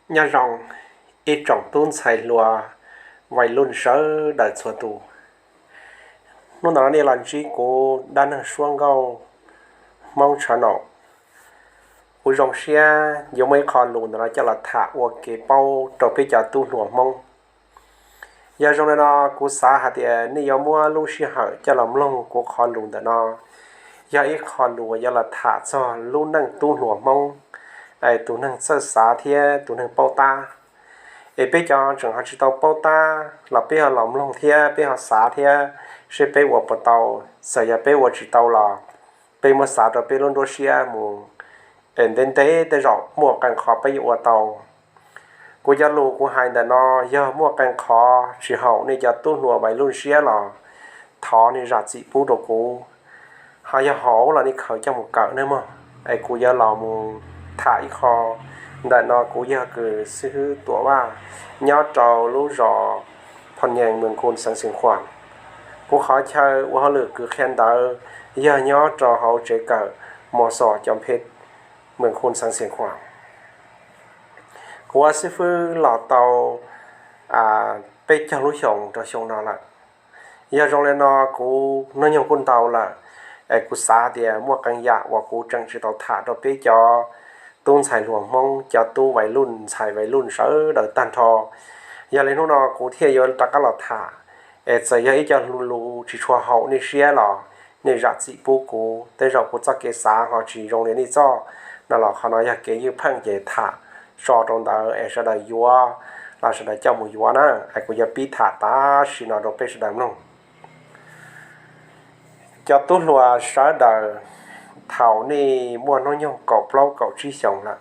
Nyob zoo ib tsoom tub ntxhais hluas vais luj sawv daws txhua tus. Hnub no nej los ntsib kuv dab neeg suab nkauj Hmoob tshav naum. Kuv zoo siab yuav muaj ib qho lus ntawm no coj los tham ua kev paub rau peb cov tub hluas Hmoob. Yog zoo li no, kuv xav hais tias nej yuav muab lub sij hawm coj los mloog kuv qhov lus ntawm no. Yog ib qho lus yuav los tham txog lub neej tub hluas Hmoob, tus neeg txawj xav thiab tus neeg paub tab. Es peb cov tseem ho tsis tau paub tab los peb ho los mloog thiab peb ho xav thiab, seb peb ua puas tau. Txawm yog peb ua tsis tau los peb muab xav rau peb lub nruab siab mus, es ntev ntev tej zaum muaj qee qhov peb yuav ua tau. Kuv cov lus kuv hais ntawm no, yog muaj qee qhov tsis haum nej cov tub hluas vais luj siab los thov nej zam txim pub rau kuv. Ho yog haum los nej khaws coj mus kawm nawb mog. Es kuv yuav los mus tham ib qho. Ntawm no kuv yog kws xib hwb Tuam Vaj, nyob rau lub zos Phoo Nyees, Mws Khu, xeev Xeev Khuam. Kuv qhov chaw ua hauj lwm kws qhia ntawv yog nyob rau hauv tsev kawm Mos Xos Cov Phe, Mws Khu, xeev Xeev Khuam. Kuv ua xib hwb los tau peb caug lub xyoos rau xyoo no lawm. Yog zoo li no, kuv hnub nyoog kuj ntau lawm, es kuv xav tias muaj qee yam uas kuv tseem tsis tau tham rau peb cov tub ntxhais hluas Hmoob, cov tub vais luj ntxhais vais luj sawv daws tag nrho. Yog li hnub no kuv thiaj yuav rov qab los tham. Es txawm yog ib co lus tsis tshua haum nej siab los nej zam txim pub kuv. Tej zaum kuv txoj kev xav ho tsis zoo li nej txoj no los qhov no yog kev ywj pheej ces tham tso rau ntawd es sawv daws yuav los sawv daws coj mus yuav na. Es kuv yuav pib tham tam sim no rau peb sawv daws mloog. Cov tub hluas sawv daws, thaum nej muaj hnub nyoog kaum plaub kaum tsib xyoos lawm,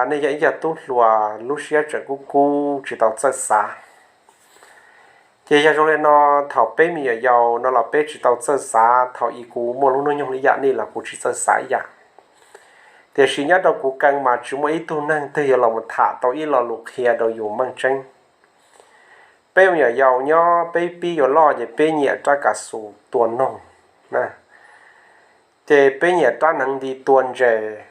nej yog ib co tub hluas lub siab tseem kub kub tsis tau txawj xav. Ces yog zoo li no, thaum peb me nyuam yaus no los peb tsis tau txawj xav, thaum ub kuv muaj lub hnub nyoog li yam nej los kuv tsis txawj xav ib yam. Tiam sis nyob rau kuv kees mas tsis muaj ib tug neeg twg yuav los mus tham tau ib lo lus qhia rau yus meej tseeb. Peb me nyuam yaus nyob peb pib yuav loj ces peb nyiam rab kav xus tua noog, ces peb nyiam rab hneev nti tua ntses,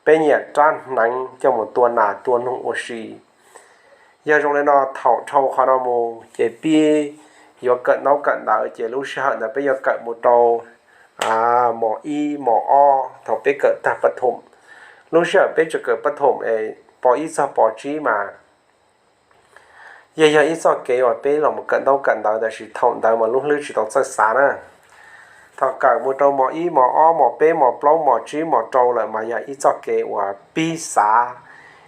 peb nyiam rab hneev coj mus tua nas tua noog ua si. Yog zoo li no, thaum dhau qhov no mus ces peb yuav kawm ntaub kawm ntawv, ces lub sij hawm ntawd peb yuav kawm mus rau mos ib mos ob. Thaum peb kawm tag pab thoom, lub sij hawm peb tseem kawm pab thoom es pos ib txog pos tsib mas yeej yog ib txoj kev uas peb los mus kawm ntaub kawm ntawv, tab sis thaum ntawd mas lub hlwb tsis tau txawj xav na. Thaum kawm mus rau mos ib mos ob mos peb mos plaub mos tsib mos rau lawm mas yog ib txoj kev uas pib xav,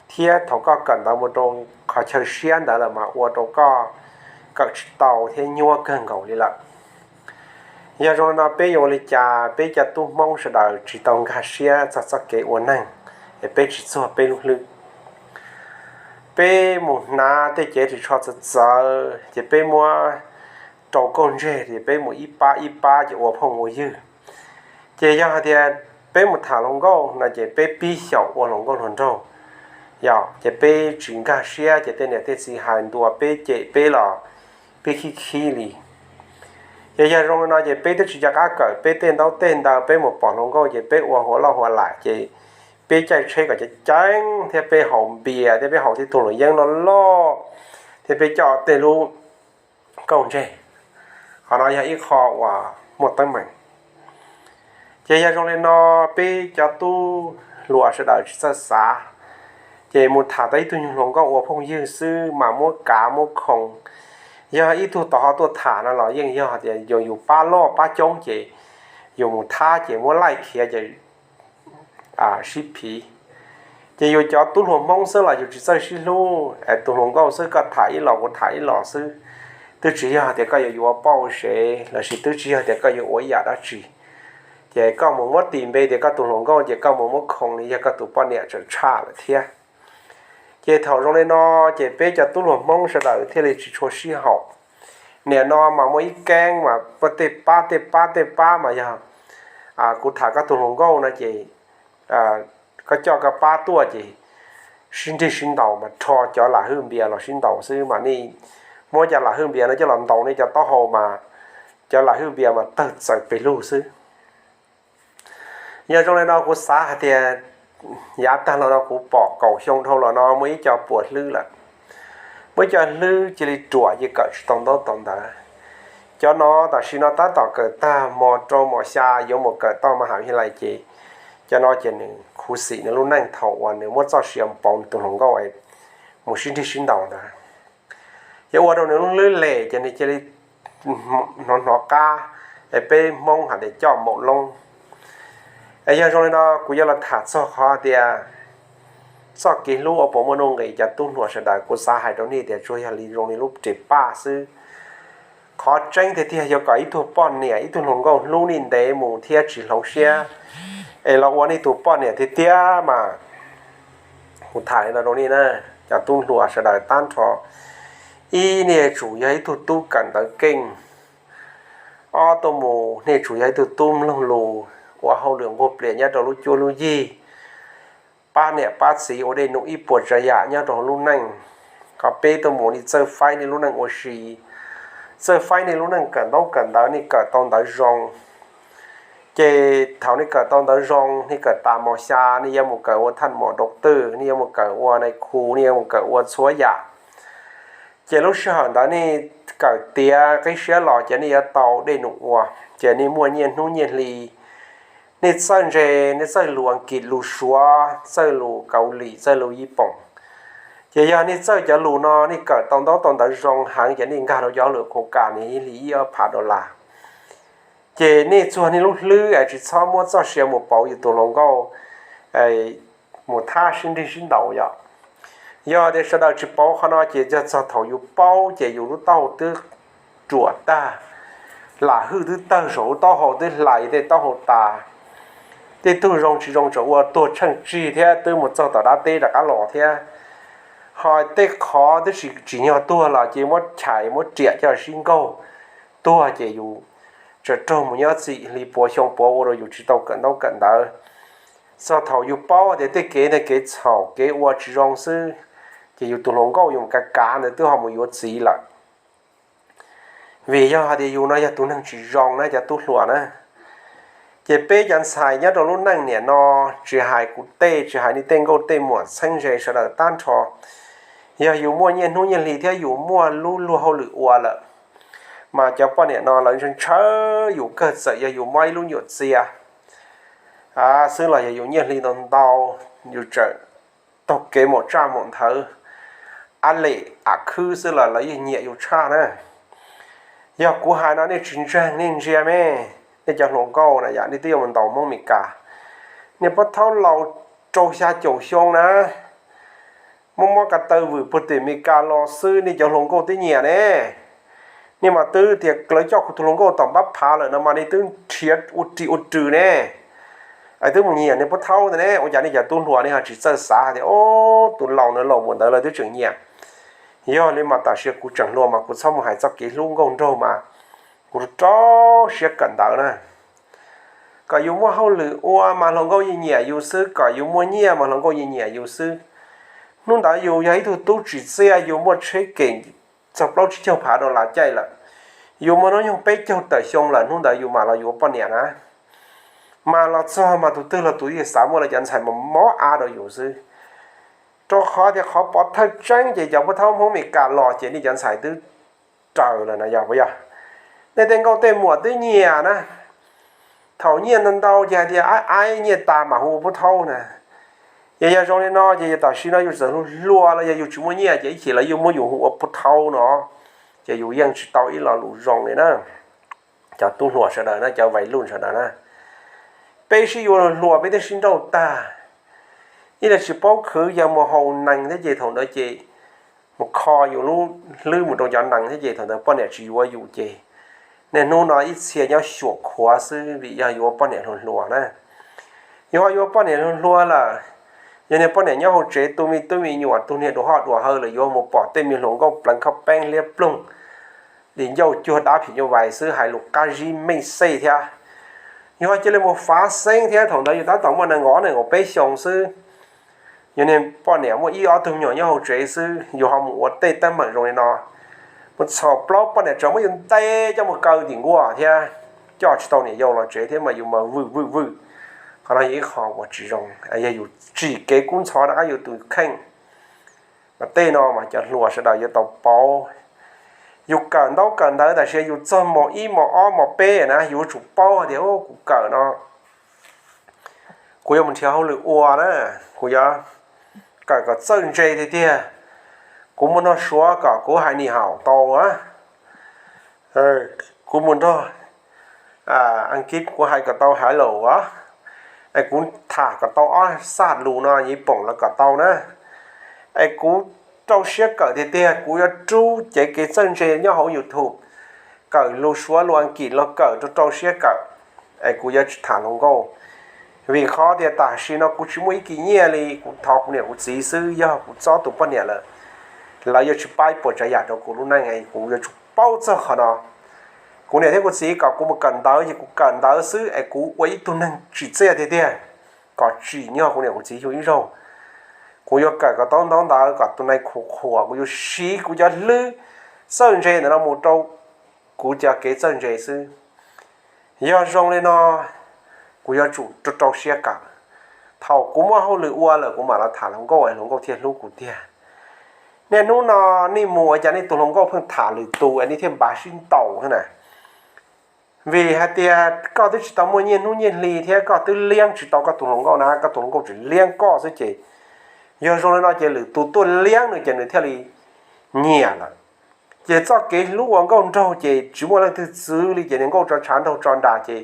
thiab thaum koj kawm ntawv mus rau qhov chaw siab ntawd lawm mas ua rau koj kawm tsis tau thiab nyuaj kawg nkaus li lawm. Yog zoo li no peb yuav ua li cas peb cov tub Hmoob sawv daws tsis tau nkag siab txog txoj kev ua neeg, es peb tsis txuag peb lub hlwb. Peb mus hnav tej cev ris tsho txawv txawv ces peb muab rau kauj ntseg ces peb mus ib pab ib pab ces ua phooj ua ywg. Ces yog hais tias peb mus tham hluas nkauj no ces peb pib xyaum ua hluas nkauj hluas nraug, yog ces peb tsis nkag siab ces tej niam tej txiv hais ntuas peb cem peb los peb khib khib li. Ces yog zoo li no ces peb twb tsis nco qab kawm peb tej ntaub tej ntawv, peb mus pom hluas nkauj ces peb ua huav loj huav laim ces peb caij tsheb kom ceev ceev thiab peb haus npias thiab peb haus tej tug luam yeeb loj loj thiab peb coj tej lub kauj ntseg. Qhov no yog ib qho uas muaj teeb meem. Ces yog zoo li no, peb cov tub hluas sawv daws tsis txawj xav, ces mus tham tau ib tug nyuag hluas nkauj ua phooj ywg xwb mas muab kav muab khoo. Yog ib tug tod ho tuaj tham no los yeej yog tias yus pab loj pab coob ces yus mus thab ces muab laij khiav ces sib phiv. Ces yus cov tub hluas Hmoob xwb los yus tsis txawj sib hlub, tus hluas nkauj xwb koj tham ib los kuv tham ib los xwb. Twb tsis yog tias koj yuav yuav poj ua sev lossis twb tsis yog tias koj yuav ua ib yam dab tsi. Ces koj mus muab tis npe tias koj tus hluas nkauj ces koj mus muab khoo li yog koj tus poj niam tseem tshaj lawm thiab. Ces thaum zoo li no, ces peb cov tub hluas Hmoob sawv daws thiaj li tsis tshua sib haum. Nim no mas muaj ib keeb mas tej pab tej pab tej pab mas yog kuv tham koj tus hluas nkauj no ces koj coj koj pab tuaj ces sib nrig sib ntaus mas rho cov lam hwj npias los sib ntaus xwb mas nej muab cov lam hwj npias no coj los ntaus nej cov taub hau mas cov lam hwj npias mas tawg txawm pes lug xwb. Yog zoo li no kuv xav hais tias yav tag los no kuv pom kaum xyoo dhau los no muaj ib co puas hlwb lawm. Muaj ib co hlwb cia li ruam ces kawm tsis tau ntaub tau ntawv. Cov no tam sim no tab tom kawm tag mos rau mos xya yuav mus kawm tau mas hab yog lais ces cov no ces nws khuv xim nws lub neej thaum uas nws muab txoj sia pauv nws tus hluas nkauj mus sib nrig sib ntaus ntawd. Ces ua rau nws lub hlwb lem ces nws cia li hnov hnov qab, es peb Hmoob hais tias coj maum loob. Es yog zoo li no kuv yuav los tham txog qhov tias txoj kev hlub ua puas muaj nuj nqis cov tub hluas sawv daws, kuv xav hais rau nej tias tsuas yog li zoo li lub ris paj xwb. Qhov tseeb tiag tiag yog kom ib tug poj niam ib tug hluas nkauj hlub nej ntev mus thiab tsis hloov siab es los ua nej tus poj niam tiag tiag mas kuv tham li no rau nej na, cov tub hluas sawv daws tag nrho, ib nej yuav tsum yog ib tug tub kawm ntawv keej, ob tuaj mus nej yuav tsum yog ib tug tub mloog lus, ua hauj lwm nquag plias nyob rau lub cuab lub yig, pab niam pab txiv ua dej num ib puas tsav yam nyob rau hauv lub neej. Qhov peb tuaj mus nej txawj faib nej lub neej ua si, txawj faib nej lub neej kawm ntaub kawm ntawv, nej kawm tau ntawv zoo. Ces thaum nej kawm tau ntawv zoo, nej kawm tas mos xya, nej yuav mus kawm ua thaj mos dau twj, nej yuav mus kawm ua nais khu, nej yuav mus kawm ua txhua yam. Ces lub sij hawm ntawd nej kawm tiav qib siab los ces nej yuav tau dej num ua, ces nej muaj nyiaj hnub nyiaj hli. Nej txawj ntse, nej txawj lus Askiv, lus Suav, txawj lus Kaus Lim, txawj lus Yij Poom. Ces yog nej txawj cov lus no, nej kawm tau ntaub tau ntawv zoo heev ces nej nkag rau cov hauj lwm khu kam nws ib hlis ib ob phav dollar. Ces nej txuag nej lub hlwb es tsis txhob muab txoj sia mus pauv yus tus hluas nkauj mus thab sib nrig sib ntaus yom. Yog tias sawv daws tsis pauv qhov no ces yog txog thaum yus paub ces yus lub taub hau twb ruam tag, lam hwj twb tawg saum lub taub hau, twb hlais tej taub hau tas. Tej tug zoo tsis zoo tseem ua tuag tsheej tsig thiab twb mus txog tom dab teb rov qab los thiab. Ho tej qhov twb tsis tsim nyog tuag los ces muab chais muab riam coj sib nkaug tuag ces yus tseem raug mus nyob txim hli puav xyoo puav ua rau yus tsis tau kawm ntaub kawm ntawv. Txog thaum yus paub tias tej kev ntawd kev txhaum kev ua tsis zoo xwb, ces yus tus hluas nkauj yus mus kav kav ntawd twb ho mus yuav txiv lawm. Vim yog hais tias yus no yog tus neeg tsis zoo na cov tub hluas na. Ces peb cov ntxhais nyob rau lub neej niam no, tsis hais kuv tej, tsis hais nej tej nkauj tej muam txheeb ze sawv daws tag nrho, yog yus muaj nyiaj hnub nyiaj hli thiab yus muaj lub luag hauj lwm ua lawm, mas cov poj niam no lawv ntshaw ntshaw yus kawg, txawm yog yus mob ib lub nyuam txiag xwb los yog yus nyiaj hli ntau ntau, yus tseem taug kev mus tsaj mus nthawv, ab lem am khwb xwb los lawv yeej nyiam yus tshaj na. Yog kuv hais no nej tsis ntseeg nej ntsia me, nej cov hluas nkauj na yom, nej twb yuav mus ntaus Hmoob Meskas, niag pab thaub laus rau xya caum xyoo na, muab muab ko taw vwm puag tim Meskas los xwb nej cov hluas nkauj twb nyiam ne. Nej mas twb tias lawv coj kuv tus hluas nkauj tom npab phav lawm no mas nej twb nrhiav ua ris ua rws ne. Es twb mus nyiam niag pab thaub ntawd ne, ua cas nej cov tub hluas nej ho tsis txawj xav tias, o, tus laus ntawd laus npaum ntawd lawv twb tseem nyiam. Yog li mas tam sim kuv tseem hluas mas kuv txhob mus hais txoj kev hlub nkauj nraug mas kuv rau siab kawm ntawv na. Kom yus muaj hauj lwm ua mas hluas nkauj yeej nyiam yus xwb, kom yus muaj nyiaj mas hluas nkauj yeej nyiam yus xwb. Hnub ntawd yus yog ib tug tub tsim txiaj, yus muaj tsheb kem txog plaub tsib caug phav dollar caij lawm, yus muaj hnub nyoog peb caug tawm xyoo lawm, hnub ntawd yus mam los yuav poj niam na. Mas los txog mas tus twg los tus yeej xav muaj lawv cov ntxhais mas mob av rau yus xwb. Rau qhov tias qhov pov thawj tseeb ces cov pab thaub Hmoob Meskas los ces nej cov ntxhais twb raws lawm na yog puas yog? Nej tej nkauj tej muam twb nyiam na. Thaum nyiaj ntau ntau ces hais tias aib aib nyiaj tas mam hu ua pab thaub na. Ces yog zoo li no ces yog tam sim no yus txawm hluas hluas los yog yus tsis muaj nyiaj ces ib chim lawv yeej muab yus hu ua pab thaub no, ces yus yeej tsis tau ib lo lus zoo li na. Cov tub hluas sawv daws na, cov vais luj sawv daws na, peb sib yuav hluas peb twb sib nrauj tag, ib los tsis paub khwv, yog mus haus nees thiab ces thaum ntawd ces mus kho yus lub hlwb mus rau cov nees thiab ces thaum ntawd poj niam tsis yuav yus ces niaj hnub no ib txhia nyob xyuam khuav xwb vim yog yuav poj niam hluas hluas na. Yus ho yuav poj niam hluas hluas lawm, yog niag poj niam nyob hauv tsev tu me tub me nyuam, tu niag dua hoj dua hawv lawm, yuav mus pom tej me hluas nkauj pleev khob peeb liab ploog, li ncauj cuag dab phim nyuj vais xwb, hais lus qab zib meej xej thiab. Yus ho cia li mus fav xeeb thiab, thaum ntawd yus tab tom muaj nees nkaum ob nees nkaum peb xyoo xwb. Yus niag poj niam muaj ib ob tug me nyuam nyob hauv tsev xwb, yus ho mus ua tej teeb meem zoo li no, mus txhaum plaub poj niam tseem muab yus ntes coj mus kaw tim nkuaj thiab, coj tsis tau niam yau los tsev thiab mas yus mas vwm vwm vwm. Qhov no yog ib qho uas tsis zoo, yog yus tsim kev kub ntxhov rov qab yus tus kheej. Mas tej no mas cov hluas sawv daws yuav tau paub. Yus kawm ntaub kawm ntawv tam sis yus txog mos ib mos ob mos peb na yus yuav tsum paub hais tias kuv kawm no kuv yuav mus nrhiav hauj lwm ua na, kuv yuav kawm kom txawj ntse tiag tiag. Kuv mus nrog Suav kom kuv hais ni hau tau, kuv mus nrog Askiv kuv hais kom tau hello, es kuv tham kom tau ob xab lus no yus pom los kom tau na. Es kuv rau siab kawm tiag tiag, kuv yuav rub cev kev txawj ntse nyob hauv YouTube kawm lus Suav lus Askiv los kawm rau rau siab kawm, es kuv yuav tsis tham hluas nkauj. Vim qhov tias tam sim no kuv tsis muaj ib kis nyiaj li, kuv thov kuv niam kuv txiv xwb, yog kuv txob tus poj niam lawm, lawv yuav tsis pab puas tsav yam rau kuv lub neej, kuv yuav tsum paub txog qhov no. Kuv niam thiab kuv txiv kom kuv mus kawm ntawv ces kuv kawm ntawv xwb es kuv ua ib tug neeg tsim txiaj tiag tiag, kom tsim nyog kuv niam kuv txiv yug ib zaug. Kuv yuav kawm kom tau ntaub ntawv kom tus neeg qhuas qhuas, kuv yuav siv kuv cov hlwb txawj ntse ntawm no mus rau kuv cov kev txawj ntse xwb. Yog zoo li no, kuv yuav tsum rau rau siab kawm. Thaum kuv muaj hauj lwm ua lawm kuv mam los tham hluas nkauj es hluas nkauj thiaj hlub kuv tiag. Niaj hnub no nej mus ua cas nej tus hluas nkauj pheej tham lwm tus es nej thiaj npav sib ntaus na? Vim hais tias koj twb tsis tau muaj nyiaj hnub nyiaj hli thiab koj twb liab tsis tau koj tus hluas nkauj na, koj tus hluas nkauj tseem liab koj xwb ces yog zoo li no ces lwm tus tuaj liab nws ces nws thiaj li nyiam lawm. Ces txoj kev hlub ua nkauj nraug ces tsis muaj leej twg txwv li ces niag nkauj tso tshav nraug tso nras ces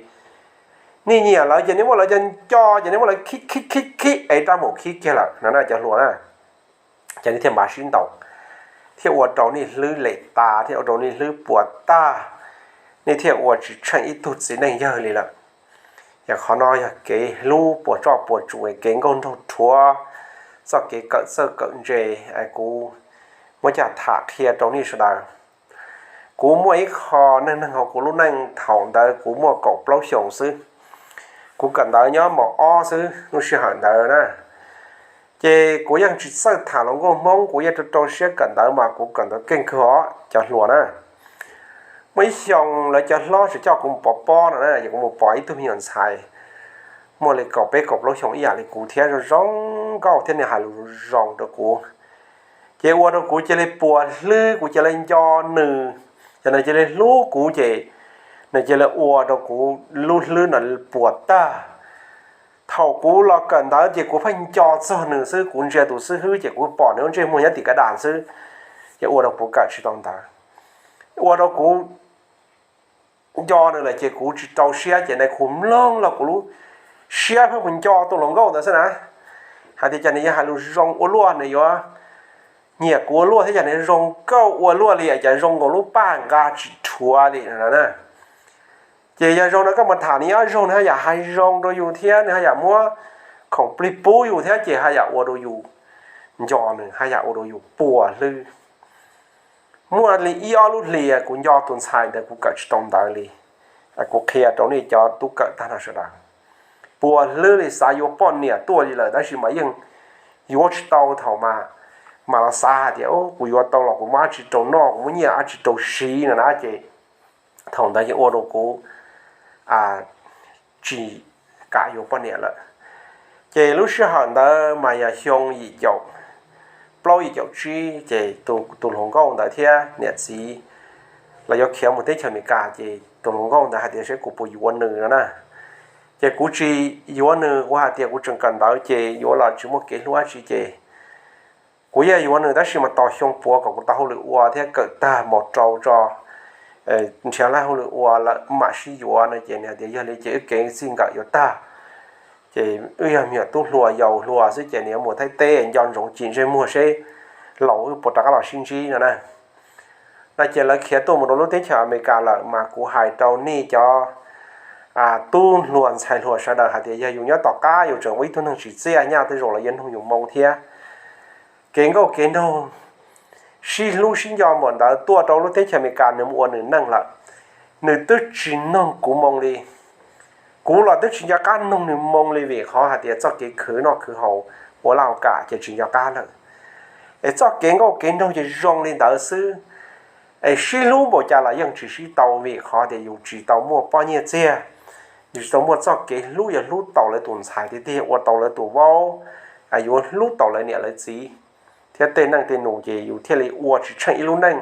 nej nyiam lawv ces nej muab lawv cov nco ces nej muab lawv khib khib khib khib es rab mus khib kiag lawm no na cov hluas na. Ces nej thiaj npav sib ntaus, thiaj ua rau nej hlwb lem tas, thiaj ua rau nej hlwb puas tag, nej thiaj ua tsis tsheej ib tug txiv neej yawg li lawm. Yog qhov no yog kev hlub puas tsuaj puas tsuas, kev nkauj nraug rhuav, txoj kev kawm txawj kawm ntse, kuv muab coj tham qhia rau nej sawv daws. Kuv muaj ib qho neej neeg hauv kuv lub neej thaum ntawd kuv muaj kaum plaub xyoos xwb. Kuv kawm ntawv nyob mos ob xwb lub sij hawm ntawd na. Ces kuv yeej tsis txawj tham hluas nkauj Hmoob, kuv yeej rau rau siab kawm ntawv mas kuv kawm ntawv keej kawg os cov hluas na. Muaj ib xyoo lawv cov hlob tseem coj kuv mus pov pob no na, ces kuv mus pom ib tug me nyuam ntxhais muaj li kaum peb kaum plaub xyoos ib yam li kuv thiab zoo zoo nkauj thiab nws hais lus zoo rau kuv. Ces ua rau kuv cia li puas hlwb, kuv cia li nco nws, ces nws cia li hlub kuv ces nws cia li ua rau kuv lub hlwb no puas tag. Thaum kuv los kawm ntawv ces kuv pheej nco txog nws xwb, kuv ntsia tus xib hwb ces kuv pom nws lub ntsej muag nyob tim kab das xwb, ces ua rau kuv kawm tsis tau ntawv. Ua rau kuv nco nws lawm ces kuv tsis rau siab ces nais khu mloog los kuv lub siab pheej mus nco tus hluas nkauj ntawd xwb na, hais tias cas nws yuav hais lus zoo ua luaj, nws yuav nyiam kuv ua luaj thiab cas nws zoo nkauj ua luaj li, cas zoo nkaus lub paj nqa tsis rhuav li no na. Ces yog zoo no koj mus tham nws ib zaug nws haj yam hais zoo rau yus thiab nws haj yam muab khoom plig pub yus thiab ces haj yam ua rau yus nco nws, haj yam ua rau yus puas hlwb. Muaj li ib ob lub hlis kuv nco tus ntxhais ntawd kuv kawm tsis tau ntawv li. Kuv qhia rau nej cov tub kawm tag nrho sawv daws, puas hlwb li xav yuav poj niam tuaj li lawm tab sis mas yeej yuav tsis tau. Thaum mas mas los xav hais tias kuv yuav tau los kuv muaj dab tsi rau noj, kuv muaj nyiaj dab tsi rau siv no na ces thaum ntawd yeej ua rau kuv tsis kam yuav poj niam lawm. Ces lub sij hawm ntawd mas yog xyoo yim caum plaub yim caum tsib ces tus hluas nkauj ntawd thiab niam txiv los yuav khiav mus teb chaws Amelikas ces tus hluas nkauj ntawd hais tias seb kuv puas yuav nws no na. Ces kuv tsis yuav nws, kuv hais tias kuv tseem kawm ntawv ces yuav los tsis muaj kev hlub dab tsi ces kuv yeej yuav nws tab sis mas tos xyoo puav kom kuv tau hauj lwm ua thiab kawm tag npaum rau tso nrhiav laj hauj lwm ua lawm mam sib yuav no ces nws hais tias yog li ces wb kev txij nkawm yuav tag. Ces wb yog me nyuam tub hluas yau hluas xwb ces nws yuav mus Thaib teb nco ntsoov cim ntsej muag seb laus wb puas rov qab los sib ntsib no na. No ces lawv khiav tuaj mus rau lub teb chaws Amelikas lawm mas kuv hais rau nej cov tub hluas ntxhais hluas sawv daws hais tias yog yus nyob tom qab yus tseem ua ib tug neeg tsim txiaj nyaj tej zaum los yuav nug yus moo thiab. Kev nkauj kev nraug sib hlub sib nco npaum ntawd tuaj rau lub teb chaws Amelikas nws mus ua nws neej lawm, nws twb tsis nug kuv moo li. Kuv los twb tsis nco qab nug nws moo li vim qhov hais tias txoj kev khwv noj khwv haus ua laj ua kam ces tsis nco qab lawm. Es txoj kev nkauj kev nraug ces zoo li ntawd xwb. Es sib hlub npaum cas los yeej tsis sib tau vim qhov tias yus tsis tau muaj pob nyiaj txiag, Yus tsis tau muaj txoj kev hlub yog hlub tau lawv tus ntxhais tiag tiag, ua tau lawv tus vaub, yuav hlub tau lawv niam lawv txiv thiab tej neej tej nus ces yus thiaj li ua tsis tsheej ib lub neej.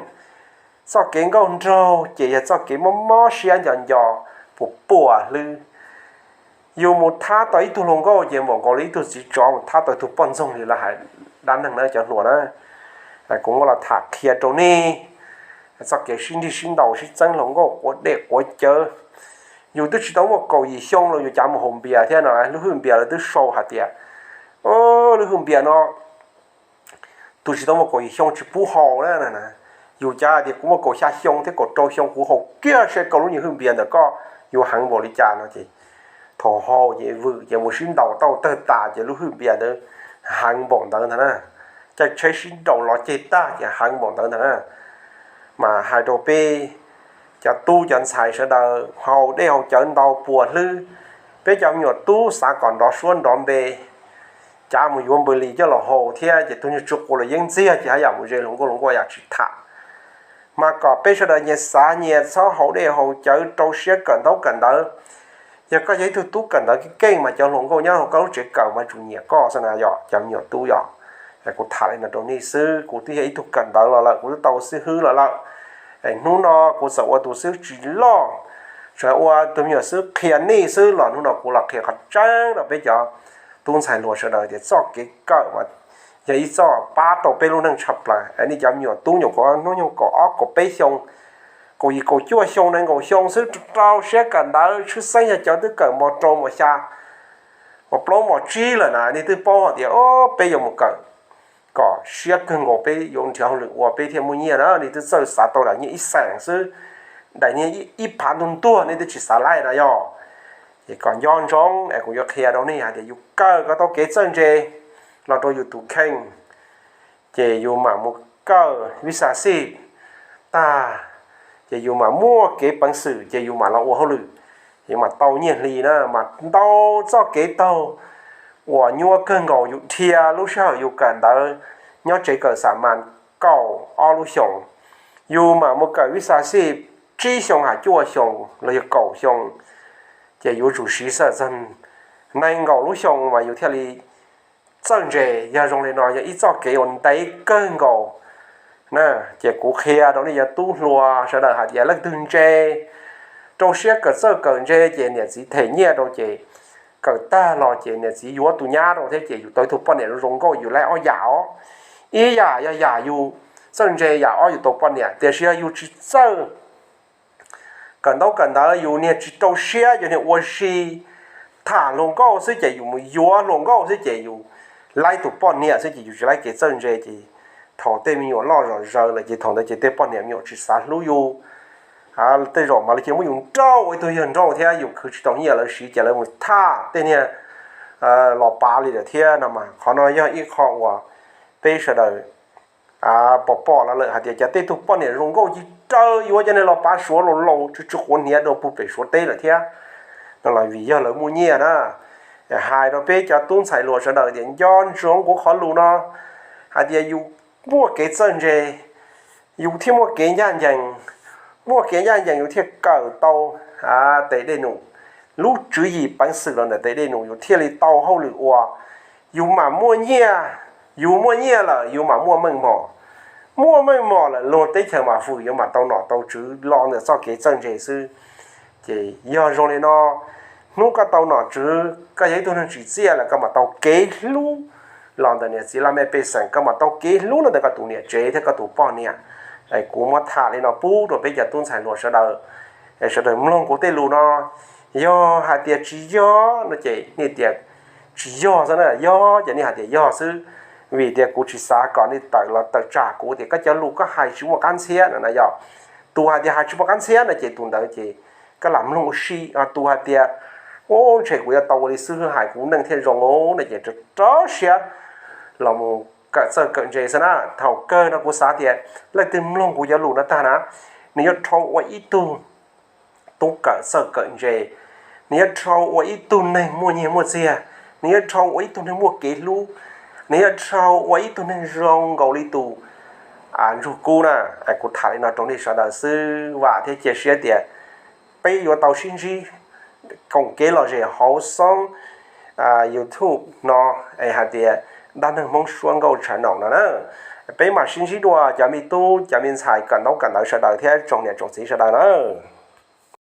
Txoj kev nkauj nraug ces yog txoj kev mob mob siab nco nco, puas puas hlwb. Yus mus thab tau ib tug hluas nkauj ces npaum nkaus li ib tug txiv tsov mus thab tau ib tug poj ntxoog li lawv hais dab neeg na cov hluas na. Kuv muab los tham qhia rau nej txoj kev sib nrig sib ntaus sib txeeb hluas nkauj quav dej quav cawv. Yus twb tsis tau muaj kaum yim xyoo los yus cav mus haus npias thiab no, lub hwj npias lawv twb sau hais tias, lub hwj npias no tus tsis tau muaj kaum yim xyoo tsis pub haus na. Yus cav tias kuv muaj kaum xya xyoo thiab kaum rau xyoo kuv haus kiag seb koj lub nyuag hwj npias ntawm koj yuav heev npaum li cas no ces thaum haus ces vwm ces mus sib ntaus tau tawg tas ces lub hwj npias ntawd heev npaum ntawd ntag na. Caij tsheb sib nraus los ceg tag ces heev npaum ntawd ntag na. Mas hais rau peb cov tub cov ntxhais sawv daws haus dej haus cawv ntau puas hlwb. Peb cov me nyuam tub xav kom nrov suab nrov npe, cav mus yuav npws lis coj los haus thiab ces tus nyuag tsis quav los yeeb ntxiag ces haj yam mus ze hluas nkauj hluas nkauj yam tsis tham. Mas kom peb sawv daws nyias xav nyias txhob haus dej haus cawv rau siab kawm ntaub kawm ntawv. Yog koj yog ib tug tub kawm ntawv keej keej mas cov hluas nkauj nyob hauv koj lub tsev kawm mas tsum nyiam koj xwb na yom, cov me nyuam tub yom. Kuv tham li no rau nej xwb, kuv twb yog ib tug kawm ntawv los lawm, kuv twb tau xib hwb los lawm. Hnub no kuv txawm ua tus xib hwb tsis loj, tsuas ua tus me nyuam xib hwb qhia nej xwb los hnub no kuv los qhia qhov tseeb rau peb cov tub ntxhais hluas sawv daws tias txoj kev kawm mas yog ib txoj pab tau peb lub neej tshaj plaws. Nej cov me nyuam tub nyuam qhuav hnub nyoog kaum ob kaum peb xyoo, kaum yim kaum cuaj xyoo nees nkaum xyoo xwb rau siab kawm ntawv, tshwj xeeb yog cov twb kawm mos rau mos xya, mos plaub mos tsib lawm na, nej twb paub hais tias peb yuav mus kawm kom siab kawg nkaus peb yuav nrhiav hauj lwm ua peb thiaj muaj nyiaj na. Nej twb txawj xav tau daim nyiaj ib xees xwb, daim nyiaj ib phav ntuag ntuag nej twb tsis xav laij na yog. Ces kom nco ntsoov es kuv yuav qhia rau nej hais tias yus kawm kom tau kev txawj ntse los rau yus tus kheej, ces yus mam mus kawm vib xa xij tag, ces yus mam muaj kev peev xwm ces yus mam los ua hauj lwm, yus mam tau nyiaj hli na. Mas ntau txoj kev taug uas nyuaj kawg nkaus yus dhia lub sij hawm yus kawm ntawv nyob tsev kawm xa mas kaum ob lub xyoos, yus mam mus kawm vib xa xij tsib xyoo hais cuaj xyoo los yog kaum xyoo, ces yuav tsum siv xav txog nees nkaum lub xyoo mas yus thiaj li txawj ntse. Yog zoo li no yog ib txoj kev uas ntev kawg nkaus na. Ces kuv qhia rau nej cov tub hluas sawv daws hais tias leej twg ntse, rau siab kawm txawj kawm ntse ces niam txiv them nyiaj rau ces kawm tag los ces niam txiv yuav tus nyab rau thiab ces yus tau ib tug poj niam zoo nkauj yus laib ob yam os. Ib yam yog yam yus txawj ntse, yam ob yus tau poj niam. Tiam sis yog yus tsis txawj kawm ntaub kawm ntawv, yus niag tsis rau siab, yus niag ua si tham hluas nkauj xwb ces yus mus yuav hluas nkauj xwb ces yus laib tus poj niam xwb ces yus tsis laib kev txawj ntse ces thaum tej me nyuam loj zom zaws lawm ces thaum ntawd ces tej poj niam me nyuam tsis xav hlub yus. Tej zaum mas lawv cia muab yus nrauj ua ib tug yawg nrauj thiab yus khwv tsis tau nyiaj lawv siv ces lawv mus tham tej niag los pav li lawm thiab no mas qhov no yog ib qho uas peb sawv daws pom pom los lawm hais tias cov tej tug poj niam zoo nkauj ci raws yuav cov niag los pav Suav laus laus tsw tsw quav hniav rau puag pem Suav teb lawm thiab no los vim yog lawv muaj nyiaj na. Hais rau peb cov tub ntxhais hluas sawv daws tias nco ntsoov kuv qhov lus no hais tias yus muaj kev txawj ntse, yus thiaj muaj kev ncaj ncees, muaj kev ncaj ncees yus thiaj kawm tau tes dej num, lub tswv yim peev xwm los ntawm tes dej num yus thiaj li tau hauj lwm ua, yus mam muaj nyiaj, yus muaj nyiaj lawm yus mam muaj meej mom, muaj meej mom lawm luag teb chaws mam fwm yuav mam tau nom tau tswv los ntawm txoj kev txawj ntse xwb. Ces yog zoo li no, hnub koj tau nom tswv koj yog ib tug neeg tsim txiaj lawm koj mam tau kev hlub los ntawm niam txiv laj mej pej xeem, koj mam tau kev hlub los ntawm koj tus niam tsev thiab koj tus poj niam. Kuv muab tham li no pub rau peb cov tub ntxhais hluas sawv daws, sawv daws mloog kuv tej lus no. Yog hais tias tsis yog no ces nej tias tsis yog xwb na, yog ces nej hais tias yog xwb, vim tias kuv tsis xav kom nej tawm los tawm tsam kuv tias koj cov lus koj hais tsis muaj qab ntxhiab no na yog. Tus hais tias hais tsis muaj qab ntxhiab no ces tus ntawd ces koj lam mloog ua si. Tus hais tias ub ntshe kuv yuav tau ua li xib hwb hais kuv neej thiaj zoo no ces rau siab los mus kawm txawj kawm ntse xwb na. Thaum kawg no kuv xav tias leej twg mloog kuv cov lus no tag na, nws yuav rhau ua ib tug tub kawm txawj kawm ntse, nws yuav rhau ua ib tug neeg muaj nyiaj muaj txiag, nws yuav rhau ua ib tug neeg muaj kev hlub, nws yuav rhau ua ib tug neeg zoo nkaus li tus Ntsuag Kub na. Kuv tham li no rau nej sawv daws xwb, vam thiab cia siab tias peb yuav tau sib ntsib koom kev lom zem hauv xoob YouTube no, es hais tias Dab Neeg Hmoob Suab Nkauj Channel no na. Peb mam sib ntsib dua cov me tub cov me ntxhais kawm ntaub kawm ntawv sawv daws thiab tsoom niam tsoom txiv sawv daws nawb.